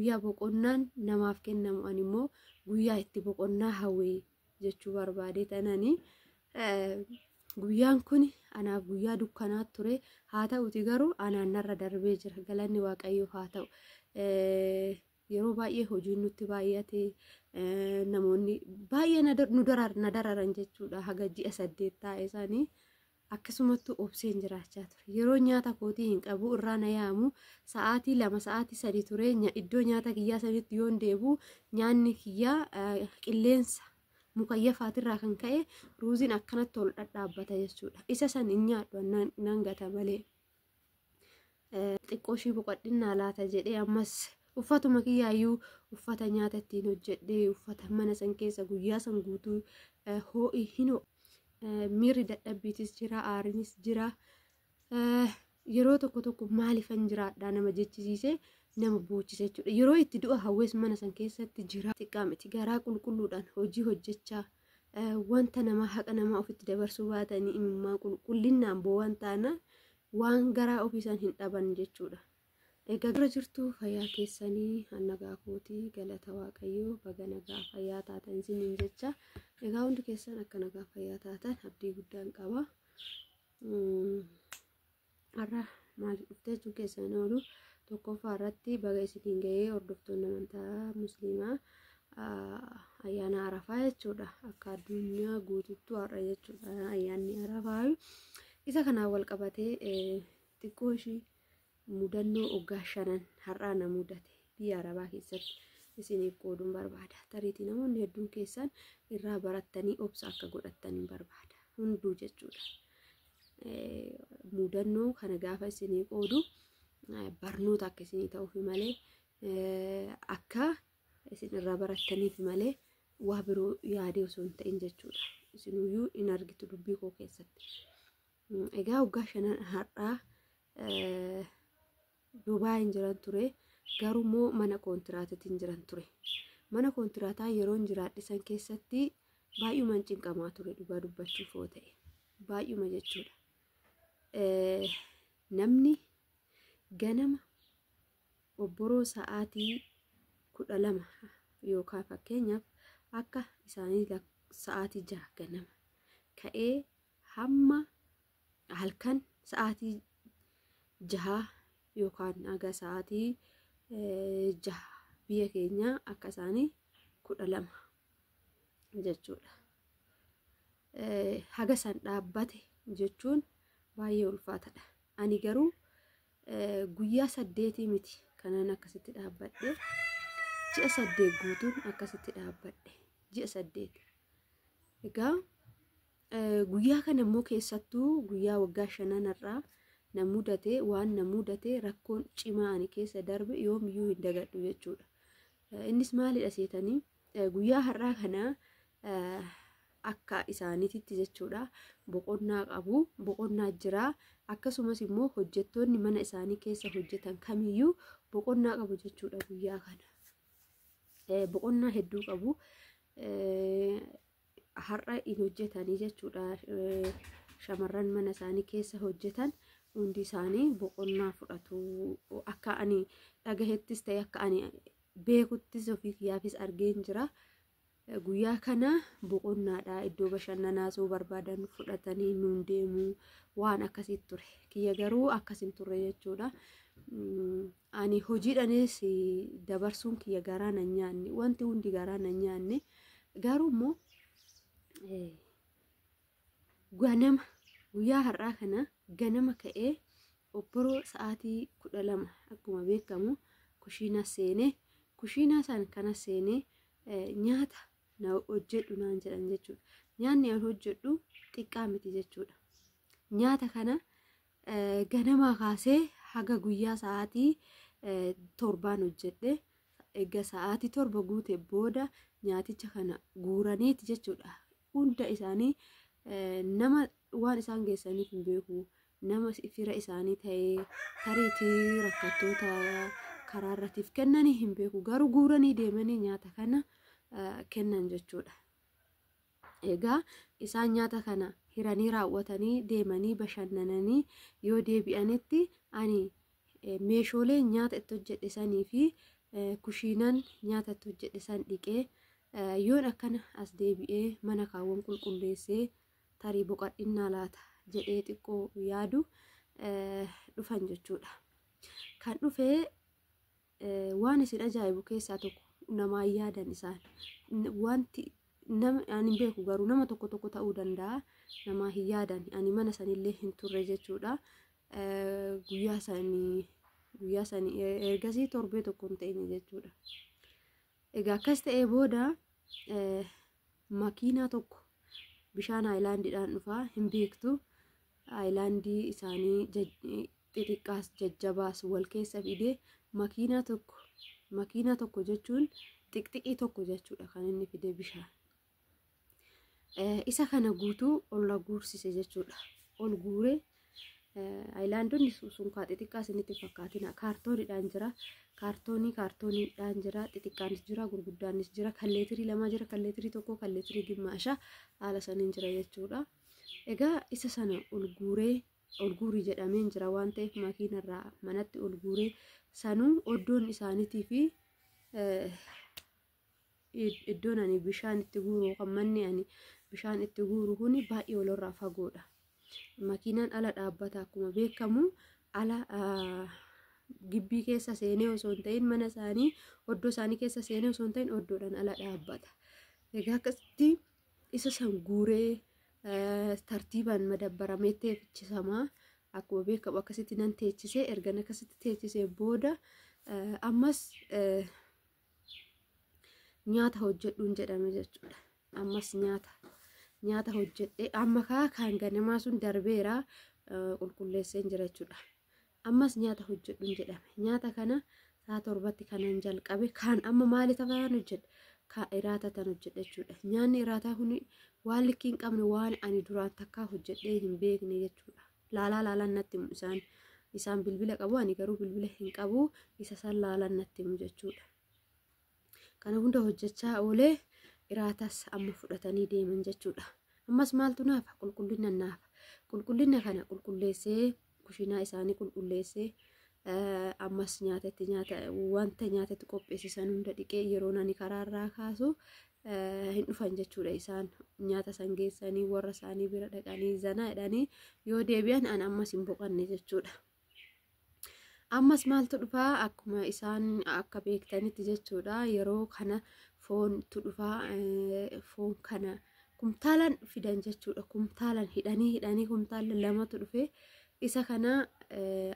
Guyyaa boqonnaan namaaf kennamu ani immoo guyyaa itti boqonnaa hawwee jechuu barbaade tanani. Guyyaan kun anaaf guyyaa dukkanaa ture. Haa ta'uti garuu anaan narra darbee jira. Galanni Waaqayyoof haa ta'u. Yeroo baay'ee hojiin nutti baay'ate, namoonni baay'ee na dararan jechuudha. Haga ji'a 8 taa'e isaanii akkasumattuu obseen jiraachaa ture. Yeroo nyaata kootii hin qabu irraa na yaamu, sa'aatii 2, sa'aatii 3 ture iddoo nyaata kiyyaa sanitti yoon deebu nyaanni kiyyaa qilleensa mukayyafaatirraa kan ka'e ruuziin akkanatti ol dhadhaabbata jechuudha. Isa san hin nyaadhu, nan gata malee. Xiqqoo ishii boqodhinnaa laata jedhee ammas uffatuma kiyyaayyuu uffata nyaata ittiin hojjedhee uffata mana san keessa guyyaa san guutuu hoo'i hin miirri dadhabbiitis jira, aarinis jira. Yeroo tokko tokko maaliifan jiraadhaa nama jechisiise, nama boochise jechuudha. Yeroo itti du'a hawwees mana san keessatti jira. Xiqqaa miti, garaa qulqulluudhaan hojii hojjechaa wanta namaa haqa namaa ofitti dabarsuu baatanii imimmaan qulqullinnaan boo'an taana waan garaa ofiisan hin dhaban jechuudha. Egaa dura jirtu fayyaa keessanii, nagaa kootii, galata Waaqayyoo, baga nagaa fayyaa taatan isiniin jecha. Egaa hundi keessan akka nagaa fayyaa taatan abdii guddaan qaba. Har'a maaliif dhuftee jechuun keessan oolu, tokkoffaa irratti baga isiniin ga'ee hordoftoonni amantaa Musliimaa, ayyaana Arafaa jechuudha. Akka addunyaa guututtuu har'a jechuudha ayyaanni Arafaa. Isa kanaan wal qabatee xiqqoo ishii mudannoo waggaa 5 har'aa na mudate biyya Arabaa keessatti isiniif qooduun barbaada. Tariitii namoonni hedduun keessan irraa barattanii obsa akka godhattan hin barbaada. Hunduu jechuudha. Mudannoo kana gaafa isinii qoodu barnoota akka isinii ta'uuf malee, akka isin irraa barattaniif malee waa biroo yaadee osoo hin ta'in jechuudha. Isinuyyuu hin argitu dubbii koo keessatti. Egaa waggaa 5 har'aa Dubaayin jiran ture, garuu immoo mana kontiraatatiin jiran ture. Mana kontiraataa yeroon jiraadhe san keessatti baay'umaan cinqamaa ture, dhugaa dubbachuuf yoo ta'e. Baay'uma jechuudha. Namni ganama obboroo sa'aatii 12 yookaan fakkeenyaaf akka isaanii sa'aatii 6 ganama ka'ee hamma halkan sa'aatii 6 yookaan haga sa'aatii 6 biyya keenyaa akka isaanii 12 jechuudha. Haga san dhaabbate jechuun baay'ee ulfaatadha. Ani garuu guyyaa 8 miti kanan akkasitti dhaabbadhe, ji'a 8 guutuun akkasitti dhaabbadhe, ji'a 8. Egaa guyyaa kana immoo keessattuu guyyaa waggaa 5 irraa na mudate, waan na mudate, rakkoon cimaa ani keessa darbe yoomiyyuu hin dagadhu jechuudha. Innis maalidha seetanii, guyyaa har'aa kana akka isaaniititti jechuudha boqonnaa qabu, boqonnaa jira. Akkasumas immoo hojjettoonni mana isaanii keessa hojjetan kamiyyuu boqonnaa qabu jechuudha guyyaa kana. Boqonnaa hedduu qabu. Har'a hin hojjetanii jechuudha. Shamarran mana isaanii keessa hojjetan hundi isaanii boqonnaa fudhatu. Akka ani dhagahettis ta'e akka ani beekuttis ofii kiyyaafis argeen jira. Guyyaa kana boqonnaadha. Iddoo bashannanaa soo barbaadan fudhatanii nuun deemu, waan akkasii ture. Kiyya garuu akkas hin turre jechuudha. Ani hojiidhanis dabarsuun kiyya garaa na nyaanne, wanti hundi garaa na nyaanne. Garuu immoo ganama guyyaa har'aa kana ganama ka'ee obboroo sa'aatii 12 akkuma beekamu kushiinaa seenee, kushiinaa san kana seenee nyaata na hojjedhu naan jedhan jechuudha. Nyaanni an hojjedhu xiqqaa miti jechuudha. Nyaata kana ganamaa kaasee haga guyyaa sa'aatii 7n hojjedhe. Egaa sa'aatii 7 guute booda nyaaticha kana guuraniiti jechuudha. Hunda isaanii nama waan isaan geessaniif hin beeku. Nama fira isaanii ta'ee tariitii rakkattoota karaa irratiif kennanii hin beeku. Garuu guuranii deemanii nyaata kana kennan jechuudha. Egaa isaan nyaata kana hiranii raawwatanii deemanii bashannananii yoo deebi'anitti ani meeshoolee nyaata itti hojjedhe sanii fi Kushiinaan nyaata itti hojjedhe san dhiqee yoon akkana as deebi'ee mana kaawwan qulqulleessee tarii boqadhinnaa laata jedhee xiqqoo yaadu dhufan jechuudha. Kan dhufee waan isin ajaa'ibu keessaa tokko, namaa yaadan isaan wanti nama ani hin beeku, garuu nama tokko tokko ta'uu danda'a, namaa hin yaadan. Ani mana sanillee hin turre jechuudha. Guyyaa sanii ergasii torbee tokko hin ta'in jechuudha. Egaa akkas ta'ee booda makiinaa tokko bishaan haayilaandiidhaan dhufaa hin beektu. Haayilaandii isaanii xixiqqaas jajjabaas wal keessa fidee makiinaa tokko, makiinaa tokko jechuun xixiqqii tokko jechuudha, kan inni fide bishaan. Isa kana guutuu ol guursise jechuudha. Ol guuree haayilaandonni sun kaa xixiqqaa isinitti fakkaatina, kaartooniidhaan jira. Kaartoonii kaartooniidhaan jira. Xixiqqaanis jira, gurguddaanis jira. Kan leetirii 2 jira, kan leetirii 1, kan leetirii gimmaasha haala saniin jira jechuudha. Egaa isa sana ol guuree, ol guurii jedhameen jira waan ta'eef, makiinarraa manatti ol guuree sanuu oddoon isaaniitii fi iddoon ani bishaan itti guuru kan manni ani bishaan itti guuru kuni baay'ee walirraa fagoodha. Makiinaan ala dhaabbata, akkuma beekamu ala gibbii keessa seenee osoo hin ta'in, mana isaanii oddoo isaanii keessa seenee osoo hin ta'in, oddoodhaan ala dhaabbata. Egaa akkasitti isa san guuree tartiibaan madabbaramee teechisamaa, akkuma beekamu akkasitti nan teechisee. Ergan akkasitti teechisee booda ammas nyaata hojjedhuun jedhame jechuudha. Ammas nyaata hojjedhee, amma kaa kan ganamaa sun darbeera, qulqulleesseen jira jechuudha. Ammas nyaata hojjedhuun jedhame. Nyaata kana sa'a 7tti kanan jalqabe kan amma maali tafaan hojjedha? Ka iraata tan hojjedha jechuudha. Nyaanni iraataa kun waan likkii hin qabne, waan ani duraan takkaa hojjedhee hin beekne jechuudha. Laalaa laalaan natti himu isaan. Isaan bilbila qabu, ani garuu bilbila hin qabu, isa san laalaan natti himu jechuudha. Kana hunda hojjechaa oolee iraatas amma fudhatanii deeman jechuudha. Ammas maaltu naafa? Qulqullina naafa. Qulqullina kana qulqulleessee, kushiinaa isaanii qulqulleessee, ammas nyaatatti nyaata wanta nyaatatti qopheessisan hunda dhiqee yeroo ani karaarraa kaasu hin dhufan jechuudha. Isaan nyaata san geessanii warra isaanii bira dhaqanii zanaa jedhanii yoo deebi'an, an ammas hin boqanne jechuudha. Ammas maaltu dhufaa? Akkuma isaan akka beektanitti jechuudha, yeroo kana foontu dhufaa. Foon kana kumtaalaan fidan jechuudha. Kumtaalaan hidhanii hidhanii kumtaala lamatu dhufe. Isa kana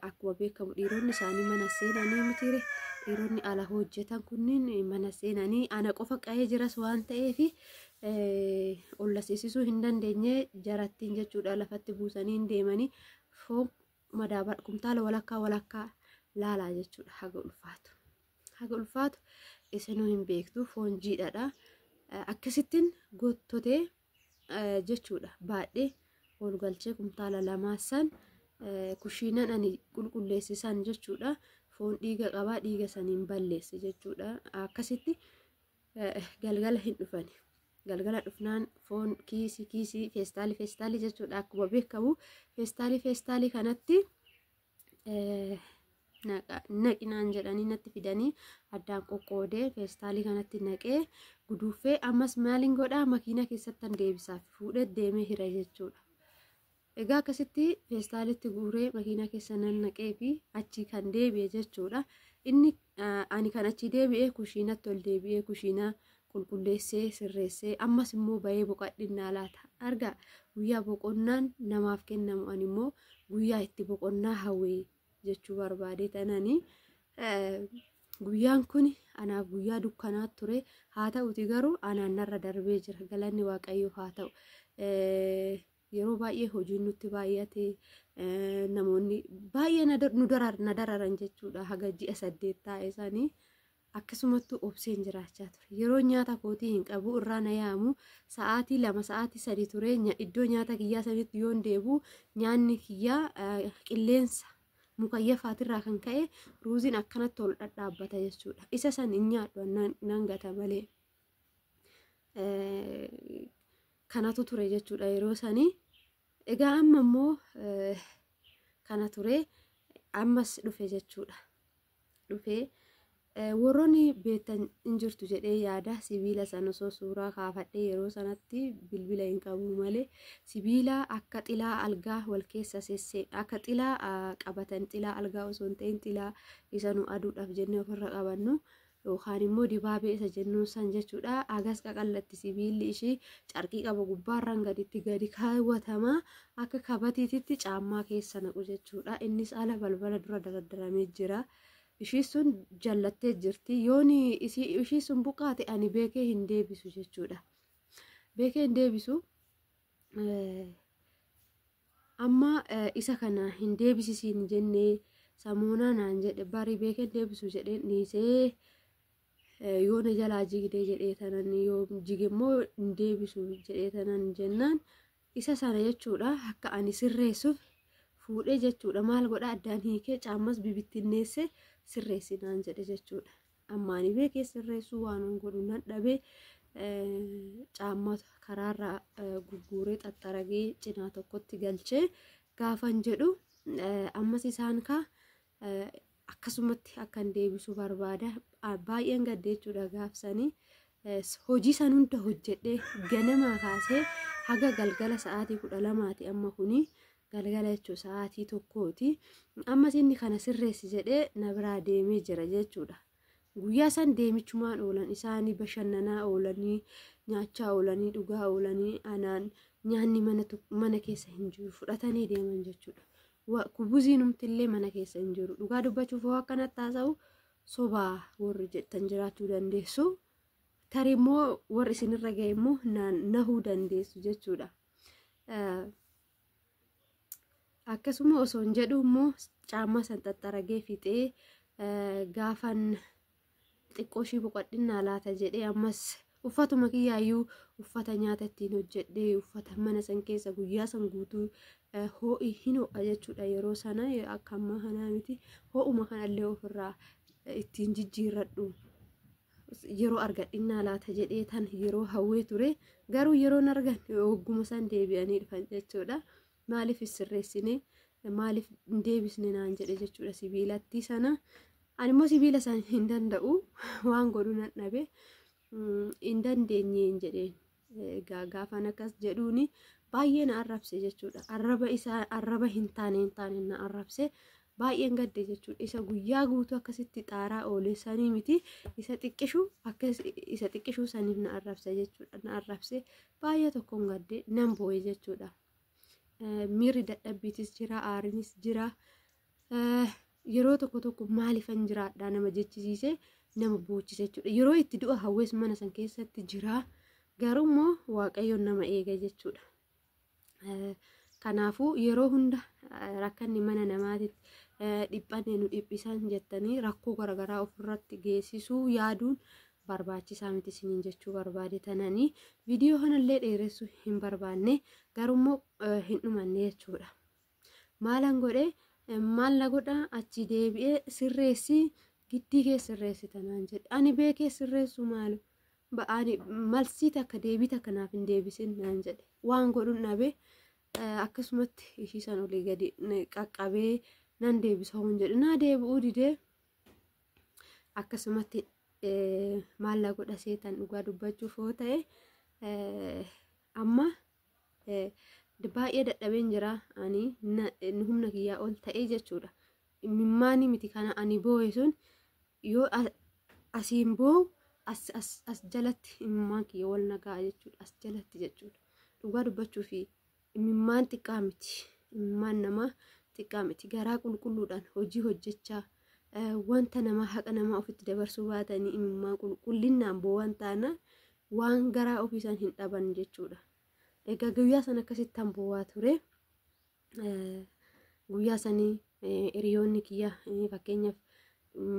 akkuma beekamu dhiironni isaanii mana seenanii mitiire, dhiironni ala hojjetan kunniin mana seenanii, ana qofa qa'ee jiras waan ta'eef olla seessisuu hin dandeenye jarattiin jechuudha. Lafatti buusanii hin deemanii foon madaabara kumtaala walakkaa walakkaa laalaa jechuudha. Haga ulfaatu, haga ulfaatu isinuu hin beektu, foon jiidhadha. Akkasittiin gottotee jechuudha, baadhee ol galchee kumtaala lamaa san kushiinan ani qulqulleessisan jechuudha. Foon dhiiga qabaa, dhiiga saniin balleesse jechuudha. Akkasitti galgala hin dhufani. Galgala dhufnaan foon kiisii kiisii, feestaalii feestaalii jechuudha, akkuma beekamu feestaalii feestaalii kanatti naqinaan jedhanii natti fidanii, addaan qoqqoodee feestaalii kanatti naqee guduuffee, ammas maaliin godhaa, makiina keessatti deebisaaf fuudhee deemee hira jechuudha. Egaa akkasitti feestaalitti guuree makiinaa keessa nan naqee fi achii kan deebi'e jechuudha. Inni ani kan achii deebi'ee kushiinatti ol deebi'ee kushiinaa qulqulleessee sirreessee, ammas immoo bahee boqadhinnaa laata. Argaa, guyyaa boqonnaan namaaf kennamu, ani immoo guyyaa itti boqonnaa hawwee jechuu barbaade tananii, guyyaan kun anaaf guyyaa dukkanaa ture. Haa ta'uti garuu anaan narra darbee jira, galanni Waaqayyoof haa ta'u. Yeroo baay'ee hojiin nutti baay'ate, namoonni baay'ee na dararan jechuudha. Haga ji'a 8 taa'e sanii akkasumattuu obseen jiraachaa ture. Yeroo nyaata kootii hin qabu, irraa na yaamu, sa'aatii 2, sa'aatii 3 ture iddoo nyaata kiyyaa sanitti yoon deebu, nyaanni kiyyaa qilleensa mukayyafaatirraa kan ka'e ruuziin akkanatti ol dhadhaabbata jechuudha. Isa san hin nyaadhu, nan gata malee. Kanatu ture jechuudha yeroo sanii. Egaa amma immoo kana ture, ammas dhufe jechuudha. Dhufee Warroonni beektan hin jirtu jedhee yaada. Sibiila sana osoo suuraa kaafadhee yeroo sanatti bilbila hin qabu malee, sibiila akka xilaa algaa wal keessa sessee akka xilaa qabatan, xilaa algaa osoo hin ta'in xilaa isa nu aduudhaaf jennee ofirra qabannu yookaan immoo dibaabee isa jennuun san jechuudha. Agas qaqallatti sibiilli ishii carqii qaba, gubbaarraan gaditti gadi kaawwatama, akka kabatiititti caammaa keessa naqu jechuudha. Innis ala balbala dura daradaramee jira. Ishii sun jallattee jirti. Yoon ishii sun buqqaate ani beekee hin deebisu jechuudha. Beekee hin deebisu. Amma isa kana hin deebisisiin jennee samuunaa naan jedhe, barii beekee hin deebisu jedhee dhiisee, yoo na jalaa jigdee jedhee tanan, yoo jige immoo hin deebisu jedhee tanan jennaan, isa sana jechuudha akka ani sirreessuuf fuudhee jechuudha. Maal godha, addaan hiikee caammas bibittinneesse, sirreessinaan jedhe jechuudha. Amma ani beekee sirreessuu waan godhu nan dhabee, caammaa karaarraa gurguree xaxxaragee cinaa tokkotti galchee gaafan jedhu, ammas isaan kaa akkasumatti akkan deebisu barbaada. Baay'een gadde jechuudha gaafsanii. Hojii san hunda hojjedhee ganamaa kaasee haga galgala sa'aatii 12ti, amma kuni galgala jechuun sa'aatii 1ti. Ammas inni kana sirreessi jedhee na biraa deemee jira jechuudha. Guyyaa san deemichumaan oolan, isaanii bashannanaa oolanii, nyaachaa oolanii, dhugaa oolanii, anaan nyaanni mana keessa hin jiru, fudhatanii deeman jechuudha. Kubuziin humtillee mana keessa hin jiru. Dhugaa dubbachuuf hoo akkanatti haasa'u sobaa warri jettan jiraachuu dandeessu. Tarii immoo warri isinirra ga'e immoo nahuu dandeessu jechuudha. Akkasuma osoo hin jedhu immoo caammaa san xaxxaragee fixee, gaafan xiqqoo ishii boqodhinnaa laata jedhee, ammas uffatuma kiyyaayyuu uffata nyaata ittiin hojjedhee, uffata mana san keessa guyyaa san guutuu ho'i hin ho'a jechuudha yeroo sana, akka ammaa kanaa miti, ho'uma kanallee ofirraa ittiin jijjiirradhu yeroo argadhinnaa laata jedhee tan yeroo hawwee ture, garuu yeroon argan ogguma san deebi'anii dhufan jechuudha. Maaliif sirreessine, maaliif hin deebisne naan jedhe jechuudha sibiilatti sana. Ani immoo sibiila sana hin danda'u, waan godhu nan dhabe, hin dandeenye hin jedheen. Egaa gaafan akkas jedhuuni baay'ee na arrabse jechuudha. Arraba isaa arraba hin taane hin taane na arrabse, baay'een gadde jechuudha. Isa guyyaa guutuu akkasitti xaaraa oolee sanii miti, isa xiqqishu akkas isa xiqqishuu saniif na arrabse jechuudha. Na arrabse, baay'ee tokkoon gadde, nan boo'e jechuudha. Miirri dadhabbiitis jira, aarinis jira. Yeroo tokko tokko maaliifan jiraadhaa nama jechisiise, nama boochise jechuudha. Yeroo itti du'a hawwees mana san keessatti jira. Garuu immoo Waaqayyoon nama eega jechuudha. Kanaafuu yeroo hunda rakkanni mana namaatitti dhiphanne nu dhiphisan jettanii rakkoo garaagaraa ofirratti geessisuu yaaduun barbaachisaa miti isiniin jechuu barbaade tananii. Viidiyoo kanallee dheeressuu hin barbaanne, garuu hin dhumanne jechuudha. Maalan godhe, maal na godha, achi deebi'ee sirreessi, giddii kee sirreessi tanaan jedhe. Ani beekee sirreessu maalu ani malsii takka deebii takka naaf hin deebisin naan jedhe. Waan godhuun dhabe, akkasumatti ishii san olii gadi qaqqabee nan deebisa hoon jedhe, naa deebi'uu didee. Akkasumatti maal na godha seetan, dhugaa dubbachuuf yoo ta'e amma baay'ee dadhabeen jira, ani humna kiyyaa ol ta'ee jechuudha. Mimmaanii miti kana ani boo'e sun, yoo asiin boo'u as jalatti imimmaan kiyya wal nagaa jechuudha, as jalatti jechuudha. Dhugaa dubbachuu fi imimmaan xiqqaa miti, imimmaan namaa xiqqaa miti. Garaa qulqulluudhaan hojii hojjechaa wanta namaa haqa namaa ofitti dabarsuu baatanii imimmaan qulqullinnaan boo'an taana waan garaa ofiisan hin dhaban jechuudha. Egaa guyyaa sana akkasitti han boo'aa ture. Guyyaa sanii hiriyoonni kiyya, fakkeenyaaf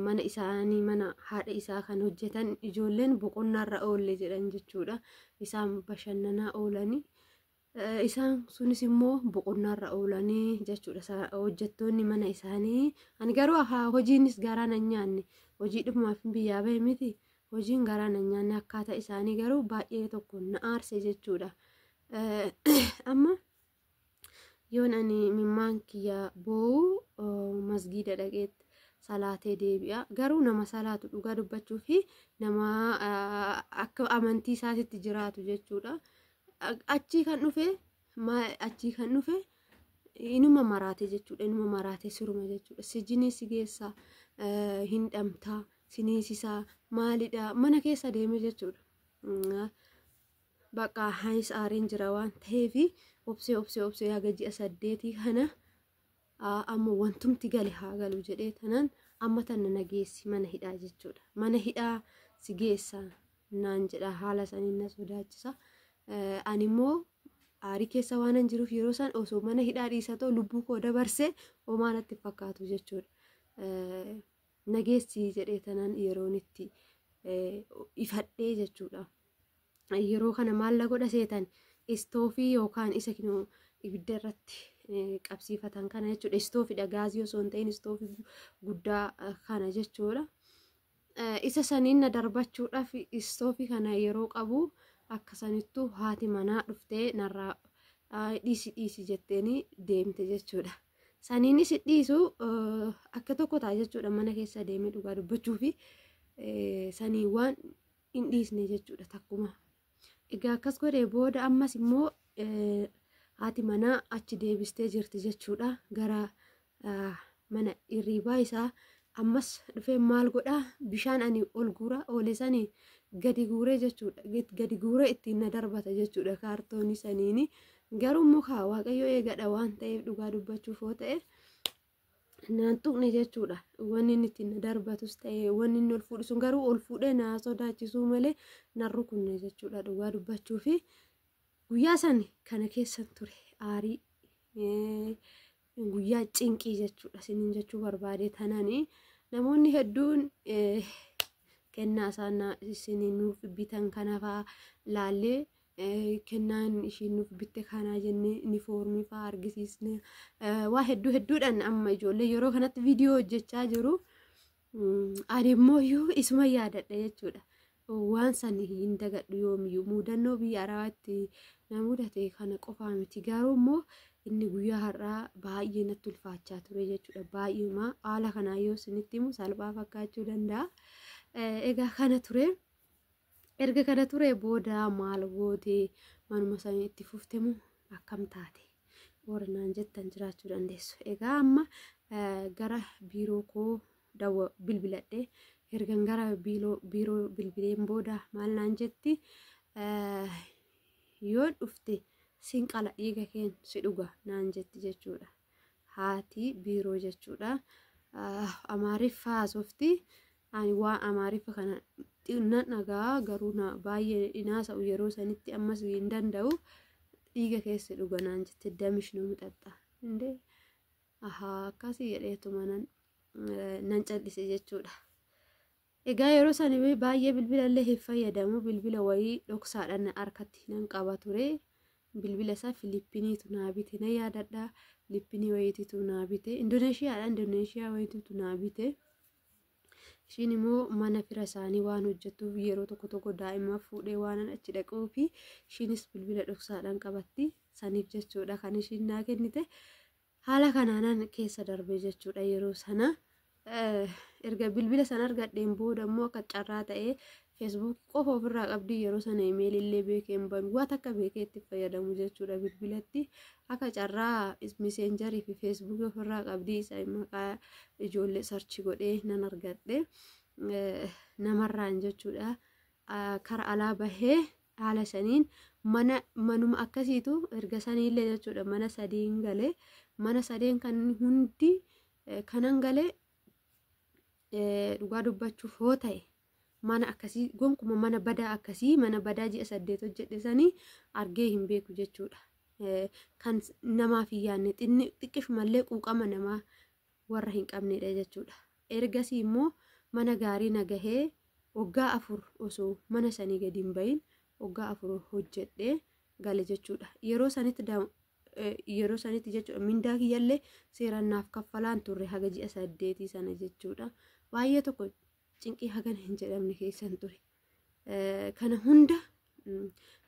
mana isaanii mana haadha isaa kan hojjetan ijoolleen boqonnaarra oolle jedhan jechuudha. Isaan bashannanaa oolanii. Isaan sunis immoo boqonnaarra oolanii jechuudha. Hojjettoonni mana isaanii. Ani garuu hojiinis garaa nan nyaanne. Hojii dhumaaf biyyaa bahe miti. Hojiin garaa nan nyaanne, akkaataa isaanii garuu baay'ee tokko na aarse jechuudha. Amma yoon ani mimmaan kiyya boo'u masgiida dhaqeetti Salaatee deebi'a. Garuu nama salaatu, dhugaa dubbachuu fi nama akka amantii isaatitti jiraatu jechuudha. Achii kan dhufe inuma maraate jechuudha. Inuma maraate siruma jechuudha. Sijinii si geessaa, hin dhamtaa, siniisisaa, maalidha, mana keessa deeme jechuudha. Bakka haayis aariin jira waan ta'eef obsee, obsee, obsee haga ji'a 8 kana, amma wantumti gale haa galu jedhee tanaan amma tana na geessi mana hidhaa jechuudha. Mana hidhaa si geessa naan jedha, haala saniin na sodaachisa. Ani immoo aarii keessa waan hin jiruuf yeroo san osoo mana hidhaa dhiisa ta'u lubbuu koo dabarsee homaa natti fakkaatu jechuudha. Na geessi jedhee tanaan yeroon itti ifadhee jechuudha. Yeroo kana maal na godha seetan? Istoofii yookaan isa kinoo ibidda irratti qabsiifatan kana jechuudha. Istoofiidha, gaazii osoo hin ta'in istoofii guddaa kana jechuudha. Isa saniin na darbachuudhaaf istoofii kana yeroo qabu akka sanittuu haati manaa dhuftee narraa dhiisi dhiisi jetteeni deemte jechuudha. Saniinis dhiisu akka tokko ta'a jechuudha, mana keessa deemee dhugaa dubbachuu fi sanii waan hin dhiisne jechuudha takkuma. Egaa akkas godhee booda ammas immoo haati manaa achi deebistee jirti jechuudha, gara mana hirribaa isaa. Ammas dhufee maal godhaa? Bishaan ani ol guuraa oole sanii gadi guuree jechuudha. Gadi guuree ittiin na darbata jechuudha kaartoonii saniini. Garuu muka Waaqayyo eegadha waan ta'eef, dhugaa dubbachuuf yoo ta'e, naan tuqne jechuudha. Wanni inni ittiin na darbatus ta'e, wanni inni ol fuudhu sun garuu ol fuudhee na sodaachisuu malee nan rukunne jechuudha, dhugaa dubbachuu fi guyyaa san kana keessan ture, aarii guyyaa cinqii jechuudha isiniin jechuu barbaade tanani. Namoonni hedduun kennaa isaan isin nuuf bitan kana fa'aa laallee, kennaan ishiin nuuf bitte kanaa jennee unifoormii fa'aa argisiisne, waa hedduu hedduudhaan amma ijoollee yeroo kanatti viidiyoo hojjechaa jiru. Ani immoo isuma yaadadha jechuudha. Waan san hin dagadhu yoomiyyuu. Mudannoo biyya Arabaatti na mudate kana qofaa miti, garuu immoo inni guyyaa har'aa baay'ee natti ulfaachaa ture jechuudha. Baay'eema haala kanaa yoo isinitti himu salphaa fakkaachuu danda'a. Egaa kana ture. Erga kana ture booda maal goote? Manuma sanii itti fufte moo akkam taate? Warra naan jettan jiraachuu dandeessu. Egaa amma gara biiroo koo bilbiladhe. Ergan gara biiroo bilbileen booda maal naan jetti? Yoo dhufte sin qala, dhiiga keen si dhuga naan jetti jechuudha. Haati biiroo jechuudha. Amaariffa haasofti. Ani waan Amaariffa kana nan dhagaa, garuu baay'ee inaasa'u yeroo sanitti ammas hin danda'u. Dhiiga keessa dhuga naan jette, ደምሽ ነው የምጠጣ እንዴ, ahaa, akkasii jedheetuma nan callise jechuudha. Egaa yeroo sani baay'ee bilbila illee hin fayyadamu. Bilbila wayii dhoksaadhaan harkatti nan qaba ture. Bilbila isaa Filippiniitu naa bite, na yaadadha. Filippinii wayiititu naa bite. Indoneeshiyaadha, Indoneeshiyaa wayiititu naa bite. Ishiin immoo mana fira isaanii waan hojjettuuf yeroo tokko tokko daa'ima fuudhee waan achi dhaquu fi ishiinis bilbila dhoksaadhaan qabatti. Saniif jechuudha kan ishiin naa kennite. Haala kanaanan keessa darbe jechuudha yeroo sana. Erga bilbila sana argadheen booda immoo akka carraa ta'ee Feesbuukii qofa ofirraa qabdi yeroo sana. Imeelillee beekee hin banu, waan akka beekee itti fayyadamu jechuudha bilbilatti. Akka carraa Messengerii fi Feesbuukii ofirraa qabdi. Isa maqaa ijoollee search godhee nan argadhe namarraan jechuudha. Kara alaa bahee haala saniin mana manuma akkasiitu erga saniillee jechuudha mana sadiin galee, mana sadeen kan hundi kanan galee, dhugaa dubbachuuf hoo ta'e, mana akkasii gonkuma, mana badaa akkasii, mana badaa ji'a 8 hojjedhe sanii argee hin beeku jechuudha. Kan namaaf hin yaadne, xiqqishumallee quuqama namaa warra hin qabnedha jechuudha. Ergasii immoo mana gaarii na gahee, waggaa 4 osoo mana sanii gadi hin bahin waggaa 4 hojjedhee gale jechuudha. Yeroo sanitti jechuudha mindaa kiyyallee seeraan naaf kaffalaan turre haga ji'a 8 sana jechuudha. Baay'ee tokko cinqii hagana hin jedhamne keessan ture. Kana hunda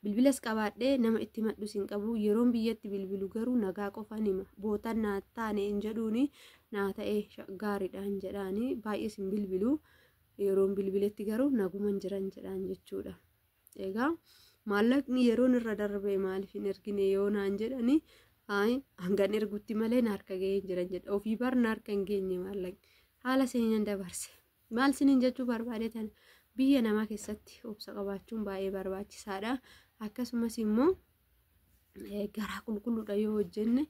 bilbilas qabaadhee nama itti madhus hin qabu. Yeroon biyyatti bilbilu garuu nagaa qofan hima. Bootan naa taane hin jedhuuni. Naa ta'e gaariidhaan jedhaanii baay'ee sin bilbilu. Yeroon bilbiletti garuu naguman jiran jedhaan jechuudha. Egaa maallaqni yeroon irra darbe maaliif hin ergine yoo naan jedhani, hangan ergutti malee na harka gahee jiran jedha. Ofii bar na harka hin geenye maallaqni. Haala siniin dabarse. Maal siniin jechuu barbaadetan, biyya namaa keessatti obsa qabaachuun baay'ee barbaachisaadha. Akkasumas immoo garaa qulqulluudha yoo hojjenne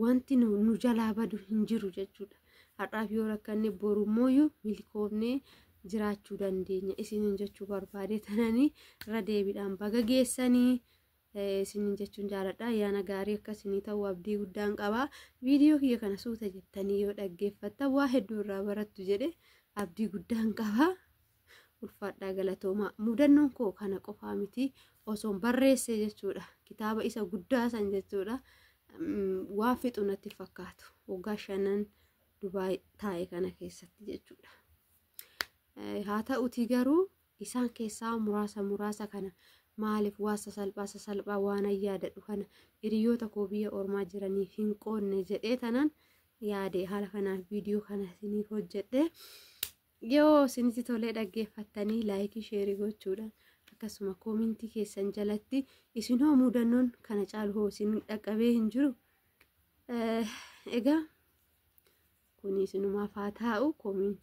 wanti nu jalaa badu hin jiru jechuudha. Har'aaf yoo rakkanne borummoo milkoofnee jiraachuu dandeenya isiniin jechuu barbaade tananii irra deebiidhaan baga geessanii isiniin jechuun jaaladha. Ayyaana gaarii akkasinii ta'uu abdii guddaan qaba. Viidiyoo kiyya kana suuta jettanii yoo dhaggeeffattan waa hedduu irraa barattu jedhe abdii guddaan qaba. Ulfaadhaa, galatoomaa. Mudannoon koo kana qofaa miti, osoon barreesse jechuudha. Kitaaba isa guddaa san jechuudha. Waan fixu natti fakkaatu. Waggaa 5 Dubaay taa'e kana keessatti jechuudha. Haa ta'uti garuu isaan keessaa muraasa muraasa kana maaliif waa sasalphaa sasalphaa waan yaadadhu kana hiriyoota koo biyya ormaa jiraniif hin qoodne jedhee tanan yaade haala kanaaf viidiyoo kana isiniif hojjedhe. Yoo isinitti tolee dhaggeeffattanii like, share gochuudhaan akkasuma comment keessan jalatti isin hoo mudannoon kana caalu hoo isin dhaqqabee hin jiru. Egaa kun isinumaaf haa taa'u comment.